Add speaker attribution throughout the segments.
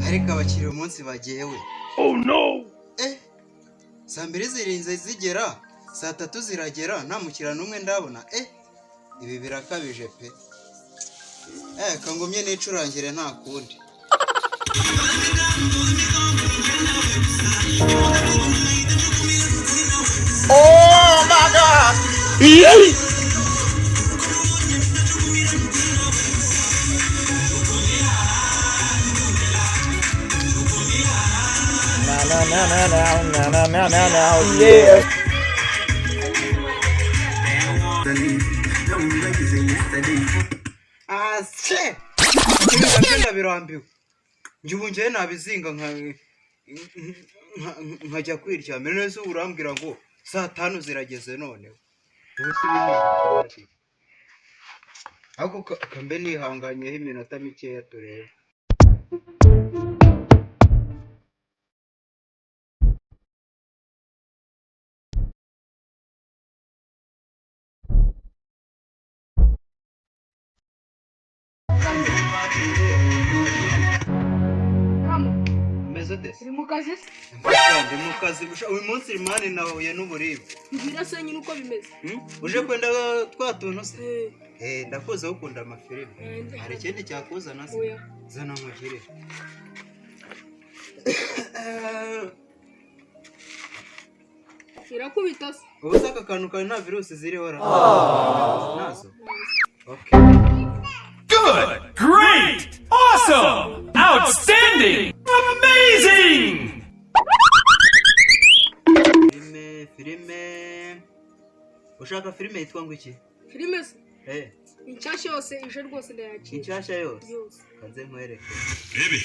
Speaker 1: Ariko abakiriya umunsi bagiye we.
Speaker 2: Oh no!
Speaker 1: Eh, saa 2 zirinze zigera, saa 3 ziragera, nta mukiriya n'umwe ndabona. Eh, ibi birakabije pe. Eh, kangumye nicurangire nta kundi.
Speaker 2: Oh my God! Yeah! Na na na na na na na na na, yeah.
Speaker 1: Ase! Ibi nabyo ndabirambiwe. Njye ubu njyewe nabizinga nkajya kwiryamira neza. Ubu urambwira ngo saa 5 zirageze noneho. Ubu si ibintu. Ariko kambe nihanganyeho iminota mikeya turebe. Umeze ute se?
Speaker 3: Uri mu kazi se?
Speaker 1: Ndi mu kazi. Uyu munsi mani nahuye n'uburibwe.
Speaker 3: Mbwira se nyine uko bimeze.
Speaker 1: Hmm? Uje kwenda twa tuntu se?
Speaker 3: Eh.
Speaker 1: Eh, ndakuzi ukunda amafilime.
Speaker 3: Eh.
Speaker 1: Hari ikindi cyakuzana se?
Speaker 3: Oya.
Speaker 1: Zana nkugire.
Speaker 3: Irakubita se?
Speaker 1: Ubu se aka kantu kawe nta virusi ziriho ra? Nazo. Okay.
Speaker 2: Good! Great! Awesome! Outstanding! Amazing!
Speaker 1: Filime, filime. Ushaka filime yitwa ngo iki?
Speaker 3: Filime se?
Speaker 1: Eh,
Speaker 3: Inshyashya yose ije rwose ndayakira.
Speaker 1: Inshyashya yose.
Speaker 3: Yose.
Speaker 1: Kanze nkwereke.
Speaker 4: Rebe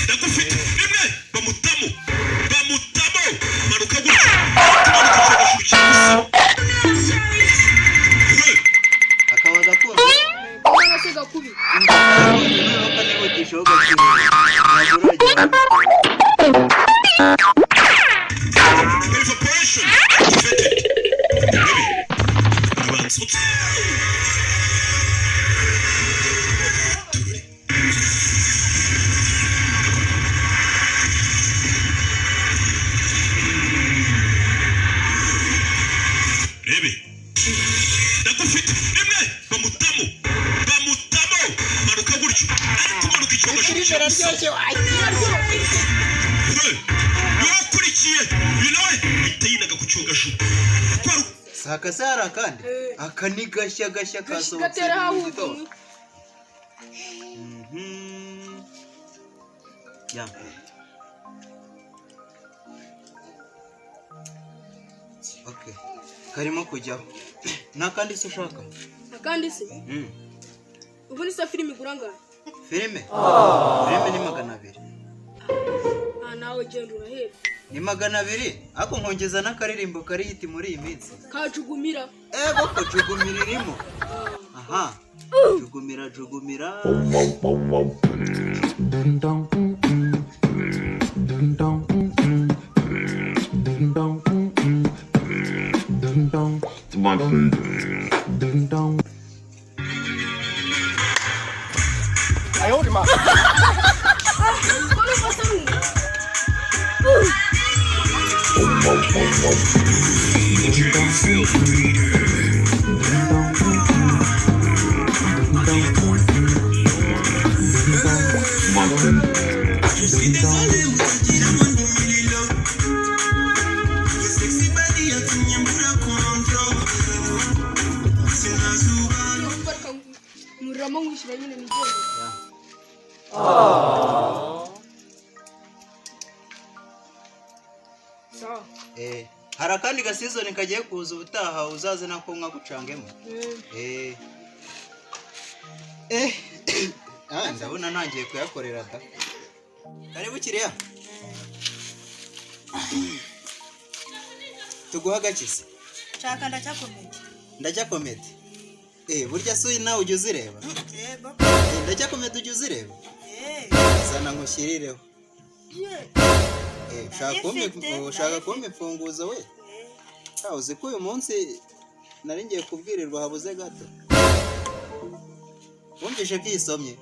Speaker 4: ndagufite rimwe, bamutamo, bamutamo, manuka gutya, manuka cyogashuru gusa.
Speaker 1: Akaba gakunze.
Speaker 3: Kubona se gakubi.
Speaker 1: Noneho kanihutishaho gakire. Ntabwo uragera.
Speaker 4: Evaporation activated. Rebe arabanza utse turore. Rebe ndagufite rimwe, bamutamo, bamutamo, manuka gutyo, ariko manuka icyogajuru gusa. Niwe ukurikiye uyu nawe ahita yinaga ku cyogajuru kuko hari
Speaker 1: Si aka se hari akandi?
Speaker 3: Eh.
Speaker 1: Aka ni gashya gashya kasohotse
Speaker 3: Gatera
Speaker 1: mu
Speaker 3: ahubwo.
Speaker 1: gitondo. Mhm. Ya. Okay. Karimo kujyaho. Nta kandi se ushaka?
Speaker 3: Akandi se?
Speaker 1: Mm.
Speaker 3: Ubundi se filime igura angahe?
Speaker 1: Filime? Filime ni 200.
Speaker 3: Ah, nawe genda urahera.
Speaker 1: Ni 200, ariko nkongeza n'akaririmbo kari hit muri iyi minsi.
Speaker 3: Kajugumira.
Speaker 1: Ego ko jugumira irimo.
Speaker 3: Ah.
Speaker 1: Aha. Jugumira, jugumira.
Speaker 5: Dun dun dun dun dun dun dun dun dun dun.
Speaker 3: Ko numva se ari umuntu? Reka nkuriramo nkwishyura nyine nigende.
Speaker 1: Ya.
Speaker 3: Sawa.
Speaker 1: Eh, hari akandi ga season kagiye kuza ubutaha, uzaze nako nkagucangemo.
Speaker 3: Eh.
Speaker 1: Eh. Eh. Ah, ndabona ntangiye kuyakorera da. Karibu kiriya. Tuguha agakiza.
Speaker 6: Nshaka Ndacya Comedy.
Speaker 1: Ndacya Comedy. Eh, burya se uyu nawe ujya uzireba?
Speaker 6: Yego.
Speaker 1: Eh, Ndacya Comedy ujya uzireba?
Speaker 6: Eh.
Speaker 1: Zana nkushyirireho. Eh, ushaka kumpa
Speaker 6: Ndayifite,
Speaker 1: ushaka
Speaker 6: ndayifite.
Speaker 1: kumpa imfunguzo we? Ah, uzi ko uyu munsi nari ngiye kubwirirwa habuze gato. Wumvise ko iyisomye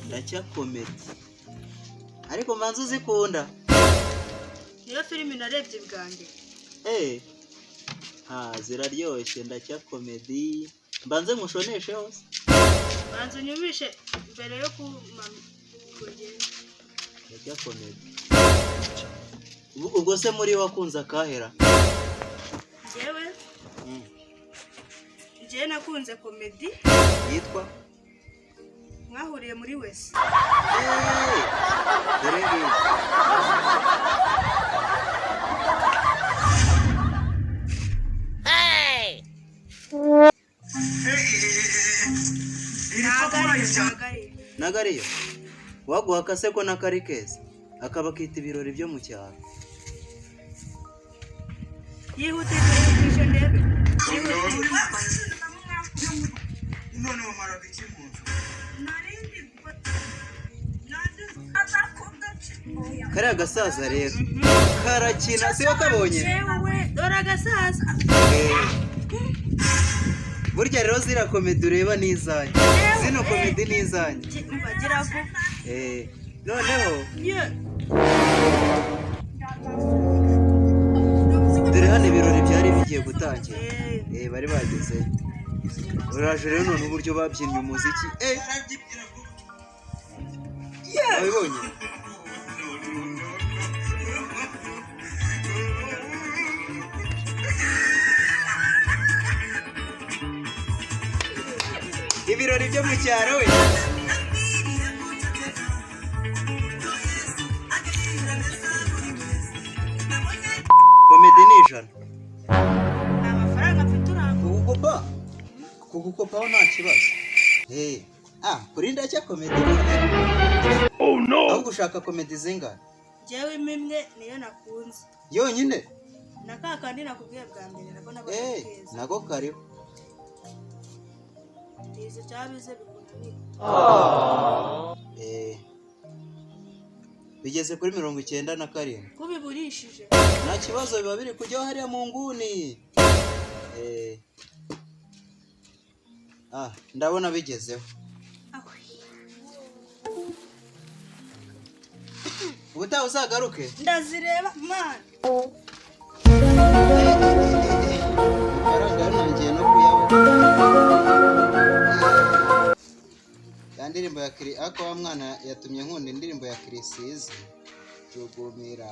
Speaker 1: Ndacya Comedy, ariko mbanza uzikunda.
Speaker 6: Niyo filimi narebye bwa mbere.
Speaker 1: Eh, ha, ziraryoshye. Ndacya Comedy, mbanze nkushoneshe hose.
Speaker 6: Banza unyumishe mbere yo kumagenda.
Speaker 1: Ndacya Comedy. Ubwo se muri wakunze akahera?
Speaker 6: Njyewe? Njyewe nakunze comedy
Speaker 1: Yitwa?
Speaker 6: Mwahuriye muri wese.
Speaker 1: Eh, dore ngiyi.
Speaker 6: Ntabwo ari.
Speaker 1: Nagariyo waguha akase ko n'akari keza, akaba akita ibirori byo mu cyaro.
Speaker 6: Yihutisha, yihutisha ndebe.
Speaker 1: None wamaraga iki mu nzu? Kariya gasaza rero karakina, si wakabonye?
Speaker 6: Yewe, dore agasaza.
Speaker 1: Eh, burya rero ziriya comedy ureba ni izanjye, zino comedy ni izanjye.
Speaker 6: Umva, gira vuba.
Speaker 1: Eh, noneho
Speaker 6: Ye.
Speaker 1: Dore hano ibirori byari bigiye gutangira.
Speaker 6: Eh.
Speaker 1: Eh, bari bagezeyo. Uraje rero none uburyo babyinnye umuziki, eh, wabibonye? Ibirori byo mu cyaro we. Comedy ni 100.
Speaker 6: Nta mafaranga mfite, urangwa.
Speaker 1: Kugukopa, kugukopaho nta kibazo. Eh, ah, kuri Ndacya Comedy noneho.
Speaker 4: Oh no!
Speaker 1: Ahubwo ushaka comedy zingana?
Speaker 6: Njyewe imwe niyo nakunze.
Speaker 1: Yonyine?
Speaker 6: Na ka kandi nakubwiye bwa mbere, nako nabonye
Speaker 1: Eh,
Speaker 6: keza.
Speaker 1: nako kariho.
Speaker 6: Izi cyabize bikunaniye.
Speaker 1: Eh, bigeze kuri 97.
Speaker 6: Kubiburishije?
Speaker 1: Nta kibazo, biba biri kujyaho hariya mu nguni. Eh, ah, ndabona bigezeho. Ubutaha uzagaruke.
Speaker 6: Ndazireba man.
Speaker 1: Amafaranga yo ntangiye no kuyabona. Ya ndirimbo ya Kiri, ariko wa mwana yatumye nkunda indirimbo ya Kirisizi Jugumira.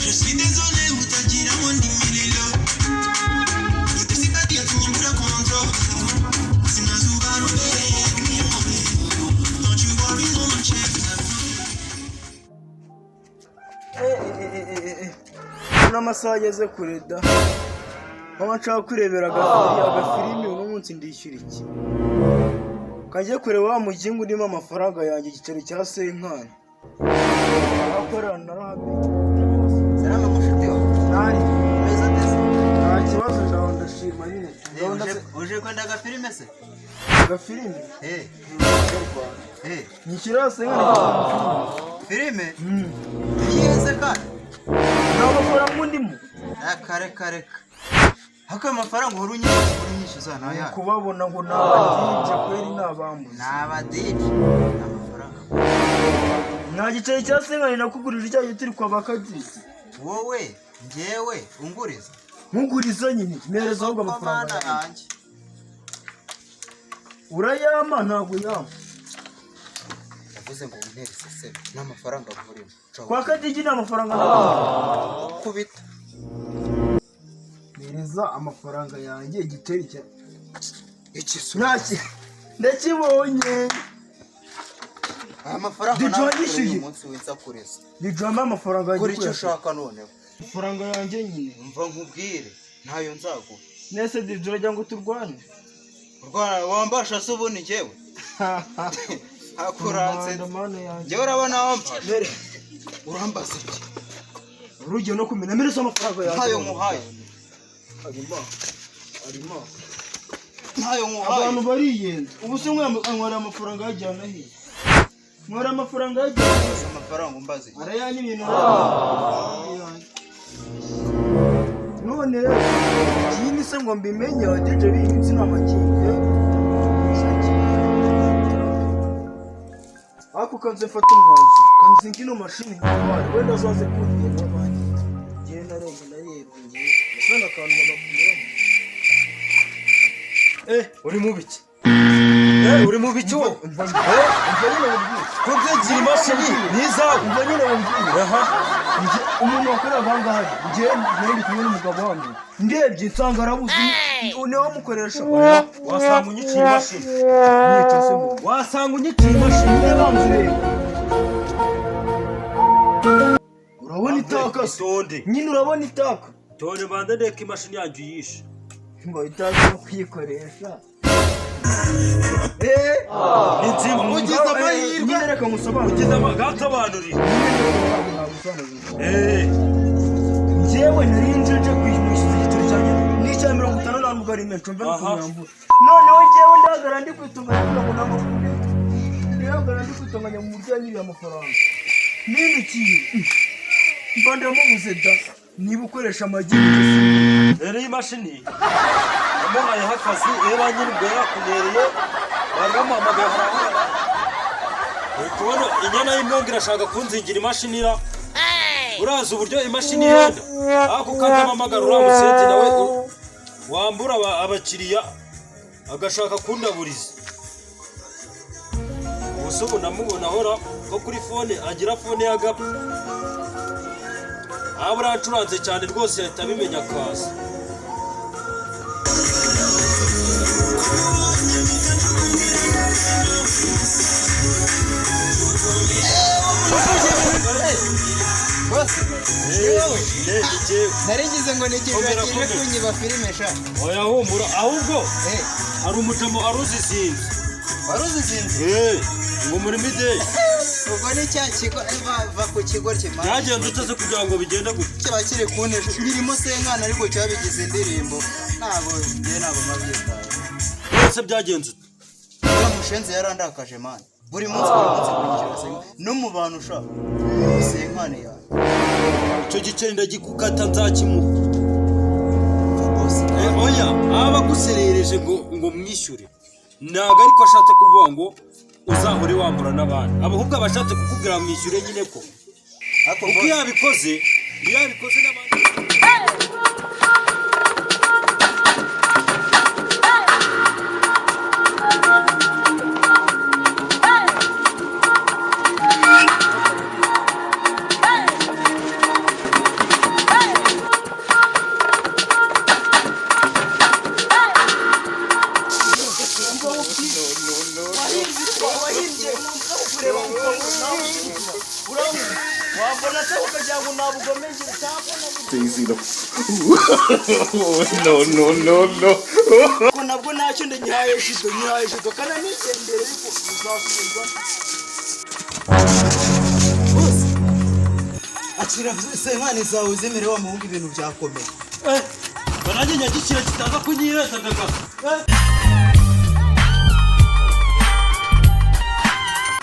Speaker 7: Je suis désolé utagira ngo ndi mililo Sibadiya control Sinazubarubereye. Don't you worry, no man check.
Speaker 2: N'amasaha ageze kure da, mama, nshaka kwirebera agafilimi uno munsi. Ndishyura iki? Kajye kureba wa mugingo urimo amafaranga yanjye, igiceri cya senkani akorera narahabi.
Speaker 1: Salama mushuti wawe.
Speaker 2: Ntari.
Speaker 1: Umeze ute se?
Speaker 2: Nta kibazo, ndaho ndashima nyine.
Speaker 1: Eh, uje kwenda agafilime se?
Speaker 2: Agafilimi.
Speaker 1: Eh, eh,
Speaker 2: Nyishyura senkani.
Speaker 1: Filime? Iyihe kandi?
Speaker 2: Nta mafaranga undimo.
Speaker 1: Ah, kare kare. Hako amafaranga uhora unyishyuza, uhora unyishyuza nayo.
Speaker 2: Kubabona ngo ni abadije kweri, ni abambuzi.
Speaker 1: Ni abadije. Amafaranga.
Speaker 2: Nta giceri cya senkani nakugurije icyayi turi kwa bakagisi.
Speaker 1: Wowe, njyewe, unguriza.
Speaker 2: Nkuguriza nyine, mpereza ahubwo amafaranga
Speaker 1: Mana
Speaker 2: yanjye.
Speaker 1: yanjye.
Speaker 2: Urayampa? Ntabwo uyampa.
Speaker 1: Yavuze ngo wintere iseseme n'amafaranga nkurimo.
Speaker 2: Kwa Kadigi ni amafaranga ntabwo.
Speaker 1: Kubita.
Speaker 2: Mpereza amafaranga yanjye, igiceri cya
Speaker 1: Iki
Speaker 2: ntaki ndakibonye.
Speaker 1: Aya mafaranga
Speaker 2: Did
Speaker 1: nawe
Speaker 2: you
Speaker 1: uyu
Speaker 2: yishyuye?
Speaker 1: munsi w'insakuriza.
Speaker 2: Dijama amafaranga yanjye.
Speaker 1: Kora icyo
Speaker 2: Kuyashaka
Speaker 1: ushaka noneho.
Speaker 2: amafaranga yanjye nyine.
Speaker 1: Mva nkubwire, ntayo nzaguha.
Speaker 2: Nese Dije, uragira ngo turwane?
Speaker 1: Urwana wambasha se ubundi njyewe? Hakuranse.
Speaker 2: Rwanda, mana yanjye.
Speaker 1: Njyewe urabona wamfasha.
Speaker 2: Mere
Speaker 1: Urambaza iki?
Speaker 2: Urugiye no kumena, mpereza amafaranga yanjye.
Speaker 1: Ntayo nkuhaye.
Speaker 2: Arimo arimo.
Speaker 1: Ntayo nkuhaye.
Speaker 2: Abantu bariyenza, ubu se nkwanywera amafaranga yajyana hehe? Mwara amafaranga yagiye.
Speaker 1: Amafaranga umbaze.
Speaker 2: Arayanye ibintu. None rero ikindi se ngo mbimenye abajeje bihinze n'amakinge. Ako kanze mfata umwanzuro kanze ino mashini ntware wenda azaze kundeba banjye. Ngewe narenze narerungiye nasanga akantu bagakuramo.
Speaker 8: Uri mu biki? Uri mu biki wowe?
Speaker 2: Umva nyine mubwire.
Speaker 8: Ko byegira imashini ni izawe.
Speaker 2: Umva nyine mubwire. Umuntu wakoreraga aha ngaha njyewe nari ndi kumwe n'umugabo wanjye ndebye nsanga arabuze niwe wamukoresha.
Speaker 8: Wasanga unyiciye imashini.
Speaker 2: Mwica se mu
Speaker 8: Wasanga unyiciye imashini.
Speaker 2: nyine banza urebe urabona itaka se
Speaker 8: Itonde.
Speaker 2: nyine urabona itaka.
Speaker 8: Itonde banza ndeke imashini yanjye uyishe.
Speaker 2: Ngo itaka kuyikoresha.
Speaker 8: Ni nzima.
Speaker 1: Ugize amahirwe.
Speaker 2: Nyine reka musobanurire.
Speaker 8: Ugize amagansobanurire.
Speaker 2: Njyewe nari njeje kwishyuza igiceri cyanjye n'icya 50 nta nubwo ari menshi mve
Speaker 8: Aha.
Speaker 2: n'ukuntu noneho njyewe ndahagara ndi kwitunganya kugira ngo ntabwo ndahagara ndi kwitunganya mu buryo yanyiriye amafaranga ninukiye mba ndamubuze da niba ukoresha amagi.
Speaker 8: Rero iyi mashini yamuhayeho akazi reba nyine ubwo yarakunereye bari bamuhamagaye harabura. Uri kubona inyana y'imbwa irashaka kunzingira imashini ira. Urazi uburyo imashini ihenda ako kandi amamagara uriya musenzi nawe wambura abakiriya agashaka kundaburiza. Ubu se ubu namubona ahora ko kuri fone agira fone y'agapfa. Aba uracuranze cyane rwose yahita abimenya akaza.
Speaker 1: Bose
Speaker 8: Ni jyewe.
Speaker 1: Nari ngize ngo ni ikijura
Speaker 8: Komera,
Speaker 1: kije
Speaker 8: komera.
Speaker 1: kunyiba filime sha.
Speaker 8: Oya humura ahubwo
Speaker 1: Eh,
Speaker 8: hari umujamo aruzizinze.
Speaker 1: Wari uzizinze?
Speaker 8: Ngo muri mideli.
Speaker 1: Ubwo ni cya kigo va ku kigo kimana.
Speaker 8: Byagenze ute se kugira ngo bigende gutya?
Speaker 1: Kiba kiri kuntesha birimo senkana ariko cyabigize indirimbo. Ntabwo njye ntabwo mbabyitaye.
Speaker 8: Byose byagenze ute?
Speaker 1: Uriya mushenzi yarandakaje man. Buri munsi buri munsi kunyishyura senkana. No mu bantu sha. Senkana yawe.
Speaker 8: Icyo giceri ndagikukata nzakimuha.
Speaker 1: Bose.
Speaker 8: Oya aba aguserereje ngo mwishyure. Ntabwo ariko ashatse kuvuga ngo uzahore wambura n'abandi. Ahubwo aba ashatse kukubwira mwishyure nyine ko.
Speaker 1: Ariko
Speaker 8: Kuko iyo yabikoze, iyo yabikoze n'abandi.
Speaker 2: Wambona se ukagira ngo nabugomeje cyangwa
Speaker 5: No, no, no, no.
Speaker 2: ko nabwo ntacyo nyihaye shido nyihaye shido kana nigendere ariko uzasubirwa.
Speaker 1: Bose. Akira senkani zawe uzemere wa muhungu ibintu byakomeye.
Speaker 8: Nanjye nyagikira kitaza kunyireza gaga.